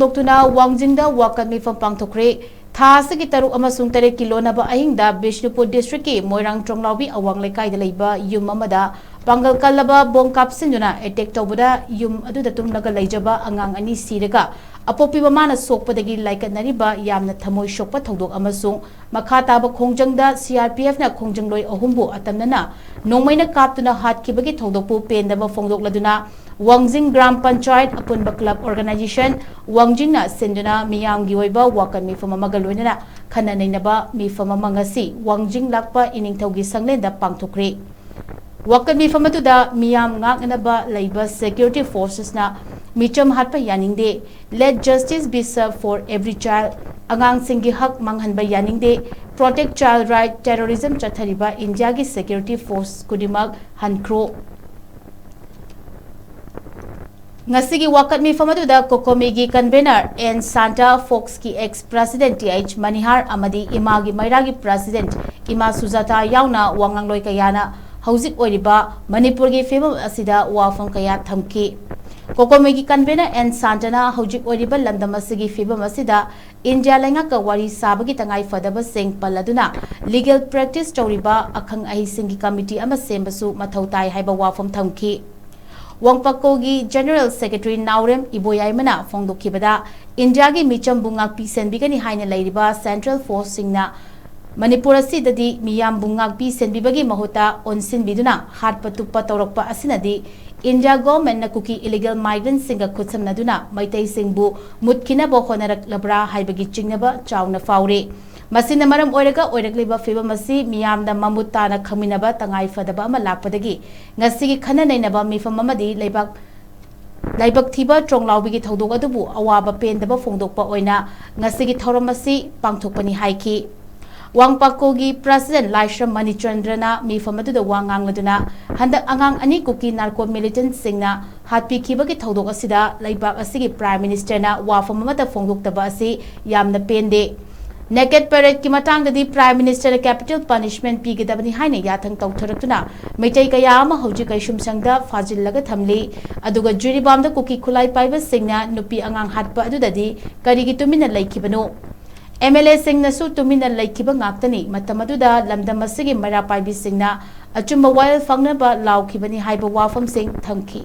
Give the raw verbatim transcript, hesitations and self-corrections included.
ꯊꯣꯛꯇꯨꯅ ꯋꯥꯡꯖꯤꯡꯗ ꯋꯥꯀꯠ ꯃꯤꯐꯝ ꯄꯥꯡꯊꯣꯛꯈ꯭ꯔꯦ꯫ ꯊꯥ ꯑꯁꯤꯒꯤ ꯇꯔꯨꯛ ꯑꯃꯁꯨꯡ ꯇꯔꯦꯠꯀꯤ ꯂꯣꯟꯅꯕ ꯑꯍꯤꯡꯗ ꯕꯤꯁꯅꯨꯄꯨꯔ district ꯀꯤ ꯃꯣꯏꯔꯥꯡ ꯇ꯭ꯔꯣꯡꯂꯥꯎꯕꯤ ꯑꯋꯥꯡ ꯂꯩꯀꯥꯏꯗ ꯂꯩꯕ ꯌꯨꯝ ꯑꯃꯗ ꯄꯥꯡꯒꯜ ꯀꯜꯂꯕ ꯕꯣꯝ ꯀꯥꯞꯁꯤꯟꯗꯨꯅ attack ꯇꯧꯕꯗ ꯌꯨꯝ ꯑꯗꯨꯗ ꯇꯨꯝꯂꯒ ꯂꯩꯖꯕ ꯑꯉꯥꯡ ꯑꯅꯤ ꯁꯤꯔꯒ ꯑꯄꯣꯛꯄꯤ ꯃꯃꯥꯅ ꯁꯣꯛꯄꯗꯒꯤ ꯂꯥꯏꯀꯠꯅꯔꯤꯕ ꯌꯥꯝꯅ ꯊꯃꯣꯏ ꯁꯣꯛꯄ ꯊꯧꯗꯣꯛ ꯑꯃꯁꯨꯡ ꯃꯈꯥ ꯇꯥꯕ ꯈꯣꯡꯖꯪꯗ C R P F ꯅ ꯈꯣꯡꯖꯪꯂꯣꯏ ꯑꯍꯨꯝꯕꯨ ꯑꯇꯝꯅꯅ ꯅꯣꯡꯃꯩꯅ ꯀꯥꯞꯇꯨꯅ ꯍꯥꯠꯈꯤꯕꯒꯤ ꯊꯧꯗꯣꯛꯄꯨ ꯄꯦꯟꯗꯕ ꯐꯣꯡꯗꯣꯛꯂꯗꯨꯅ ꯋꯥꯡꯖꯤꯡ ꯒ꯭ꯔꯥꯝ ꯄꯟꯆꯥꯌꯠ ꯑꯄꯨꯟꯕ club organisation ꯋꯥꯡꯖꯤꯡꯅ ꯁꯤꯟꯗꯨꯅ ꯃꯤꯌꯥꯝꯒꯤ ꯑꯣꯏꯕ ꯋꯥꯀꯠ ꯃꯤꯐꯝ ꯑꯃꯒ ꯂꯣꯏꯅꯅ ꯈꯟꯅ ꯅꯩꯅꯕ ꯃꯤꯐꯝ ꯑꯃ ꯉꯁꯤ ꯋꯥꯡꯖꯤꯡ ꯂꯥꯛꯄ ꯏꯅꯤꯡꯊꯧꯒꯤ ꯁꯪꯂꯦꯟꯗ ꯄꯥꯡꯊꯣꯛꯈ꯭ꯔꯦ꯫ ꯋꯥꯀꯠ ꯃꯤꯐꯝ ꯑꯗꯨꯗ ꯃꯤꯌꯥꯝ ꯉꯥꯛꯅꯅꯕ ꯂꯩꯕ security forces ꯅ ꯃꯤꯆꯝ ꯍꯥꯠꯄ ꯌꯥꯅꯤꯡꯗꯦ, let justice be served for every child, ꯑꯉꯥꯡꯁꯤꯡꯒꯤ ꯍꯛ ꯃꯥꯡꯍꯟꯕ ꯌꯥꯅꯤꯡꯗꯦ, protect child right, terrorism ꯆꯠꯊꯔꯤꯕ ꯏꯟꯗꯤꯌꯥꯒꯤ security force ꯈꯨꯗꯤꯡꯃꯛ ꯍꯟꯈ꯭ꯔꯣ꯫ ꯉꯁꯤꯒꯤ ꯋꯥꯀꯠ ꯃꯤꯐꯝ ꯑꯗꯨꯗ ꯀꯣꯀꯣꯃꯤꯒꯤ convener N ꯁꯥꯟꯇ, ꯐꯣꯛꯁꯀꯤ ex president T H Manihar ꯑꯃꯗꯤ ꯏꯃꯥꯒꯤ ꯃꯩꯔꯥꯒꯤ president ꯏꯃꯥ ꯁꯨꯖꯥꯇꯥ ꯌꯥꯎꯅ ꯋꯥꯉꯥꯡꯂꯣꯏ ꯀꯌꯥꯅ ꯍꯧꯖꯤꯛ ꯑꯣꯏꯔꯤꯕ ꯃꯅꯤꯄꯨꯔꯒꯤ ꯐꯤꯕꯝ ꯑꯁꯤꯗ ꯋꯥꯐꯝ ꯀꯌꯥ ꯊꯝꯈꯤ꯫ ꯀꯣꯀꯣꯃꯤꯒꯤ convener N ꯁꯥꯟꯇꯅ ꯍꯧꯖꯤꯛ ꯑꯣꯏꯔꯤꯕ ꯂꯝꯗꯝ ꯑꯁꯤꯒꯤ ꯐꯤꯕꯝ ꯑꯁꯤꯗ ꯏꯟꯗꯤꯌꯥ ꯂꯩꯉꯥꯛꯀ ꯋꯥꯔꯤ ꯁꯥꯕꯒꯤ ꯇꯉꯥꯏ ꯐꯗꯕꯁꯤꯡ ꯄꯜꯂꯗꯨꯅ legal practice ꯇꯧꯔꯤꯕ ꯑꯈꯪ ꯑꯍꯩꯁꯤꯡꯒꯤ committee ꯑꯃ ꯁꯦꯝꯕꯁꯨ ꯃꯊꯧ ꯇꯥꯏ ꯍꯥꯏꯕ ꯋꯥꯐꯝ ꯊꯝꯈꯤ꯫ ꯋꯥꯡꯄꯥꯛꯀꯣꯒꯤ General Secretary ꯅꯥꯎꯔꯦꯝ ꯏꯕꯣꯌꯥꯏꯃꯅ ꯐꯣꯡꯗꯣꯛꯈꯤꯕꯗ, ꯏꯟꯗꯤꯌꯥꯒꯤ ꯃꯤꯆꯝꯕꯨ ꯉꯥꯛꯄꯤ ꯁꯦꯟꯕꯤꯒꯅꯤ ꯍꯥꯏꯅ ꯂꯩꯔꯤꯕ central force ꯁꯤꯡꯅ ꯃꯅꯤꯄꯨꯔ ꯑꯁꯤꯗꯗꯤ ꯃꯤꯌꯥꯝꯕꯨ ꯉꯥꯛꯄꯤ ꯁꯦꯟꯕꯤꯕꯒꯤ ꯃꯍꯨꯠꯇ ꯑꯣꯟꯁꯤꯟꯕꯤꯗꯨꯅ ꯍꯥꯠꯄ ꯇꯨꯞꯄ ꯇꯧꯔꯛꯄ ꯑꯁꯤꯅꯗꯤ ꯏꯟꯗꯤꯌꯥ government ꯅ ꯀꯨꯀꯤ illegal migrant ꯁꯤꯡꯒ ꯈꯨꯠꯁꯝꯅꯗꯨꯅ ꯃꯩꯇꯩꯁꯤꯡꯕꯨ ꯃꯨꯠꯈꯤꯅꯕ ꯍꯣꯠꯅꯔꯛꯂꯕ꯭ꯔꯥ ꯍꯥꯏꯕꯒꯤ ꯆꯤꯡꯅꯕ ꯆꯥꯎꯅ ꯐꯥꯎꯔꯤ꯫ ꯃꯁꯤꯅ ꯃꯔꯝ ꯑꯣꯏꯔꯒ ꯑꯣꯏꯔꯛꯂꯤꯕ ꯐꯤꯕꯝ ꯑꯁꯤ ꯃꯤꯌꯥꯝꯅ ꯃꯃꯨꯠ ꯇꯥꯅ ꯈꯪꯃꯤꯟꯅꯕ ꯇꯉꯥꯏ ꯐꯗꯕ ꯑꯃ ꯂꯥꯛꯄꯗꯒꯤ ꯉꯁꯤꯒꯤ ꯈꯟꯅ ꯅꯩꯅꯕ ꯃꯤꯐꯝ ꯑꯃꯗꯤ ꯂꯩꯕꯥꯛ, ꯂꯥꯏꯕꯛ ꯊꯤꯕ ꯇ꯭ꯔꯣꯡꯂꯥꯎꯕꯤꯒꯤ ꯊꯧꯗꯣꯛ ꯑꯗꯨꯕꯨ ꯑꯋꯥꯕ ꯄꯦꯟꯗꯕ ꯐꯣꯡꯗꯣꯛꯄ ꯑꯣꯏꯅ ꯉꯁꯤꯒꯤ ꯊꯧꯔꯝ ꯑꯁꯤ ꯄꯥꯡꯊꯣꯛꯄꯅꯤ ꯍꯥꯏꯈꯤ꯫ ꯋꯥꯡꯄꯥꯛꯀꯣꯒꯤ president ꯂꯥꯏꯁ꯭ꯔꯝ ꯃꯅꯤꯆꯟꯗ꯭ꯔꯅ ꯃꯤꯐꯝ ꯑꯗꯨꯗ ꯋꯥ ꯉꯥꯡꯂꯗꯨꯅ, ꯍꯟꯗꯛ ꯑꯉꯥꯡ ꯑꯅꯤ ꯀꯨꯀꯤ narco militant ꯁꯤꯡꯅ ꯍꯥꯠꯄꯤꯈꯤꯕꯒꯤ ꯊꯧꯗꯣꯛ ꯑꯁꯤꯗ ꯂꯩꯕꯥꯛ ꯑꯁꯤꯒꯤ Prime Minister ꯅ ꯋꯥꯐꯝ ꯑꯃꯠꯇ ꯐꯣꯡꯗꯣꯛꯇꯕ ꯑꯁꯤ ꯌꯥꯝꯅ ꯄꯦꯟꯗꯦ꯫ Naked Paradeꯀꯤ ꯃꯇꯥꯡꯗꯗꯤ Prime Ministerꯅ capital punishment ꯄꯤꯒꯗꯕꯅꯤ ꯍꯥꯏꯅ ꯌꯥꯊꯪ ꯇꯧꯊꯔꯛꯇꯨꯅ ꯃꯩꯇꯩ ꯀꯌꯥ ꯑꯃ ꯍꯧꯖꯤꯛ ꯀꯩꯁꯨꯝꯁꯪꯗ ꯐꯥꯖꯤꯜꯂꯒ ꯊꯝꯂꯤ꯫ ꯑꯗꯨꯒ ꯖꯤꯔꯤꯕꯥꯝꯗ ꯀꯨꯀꯤ ꯈꯨꯠꯂꯥꯏ ꯄꯥꯏꯕꯁꯤꯡꯅ ꯅꯨꯄꯤ ꯑꯉꯥꯡ ꯍꯥꯠꯄ ꯑꯗꯨꯗꯗꯤ ꯀꯔꯤꯒꯤ ꯇꯨꯃꯤꯟꯅ ꯂꯩꯈꯤꯕꯅꯣ? MLAꯁꯤꯡꯅꯁꯨ ꯇꯨꯃꯤꯟꯅ ꯂꯩꯈꯤꯕ ꯉꯥꯛꯇꯅꯤ꯫ ꯃꯇꯝ ꯑꯗꯨꯗ ꯂꯝꯗꯝ ꯑꯁꯤꯒꯤ ꯃꯩꯔꯥ ꯄꯥꯏꯕꯤꯁꯤꯡꯅ ꯑꯆꯨꯝꯕ ꯋꯥꯌꯦꯜ ꯐꯪꯅꯕ ꯂꯥꯎꯈꯤꯕꯅꯤ ꯍꯥꯏꯕ ꯋꯥꯐꯝꯁꯤꯡ ꯊꯝꯈꯤ꯫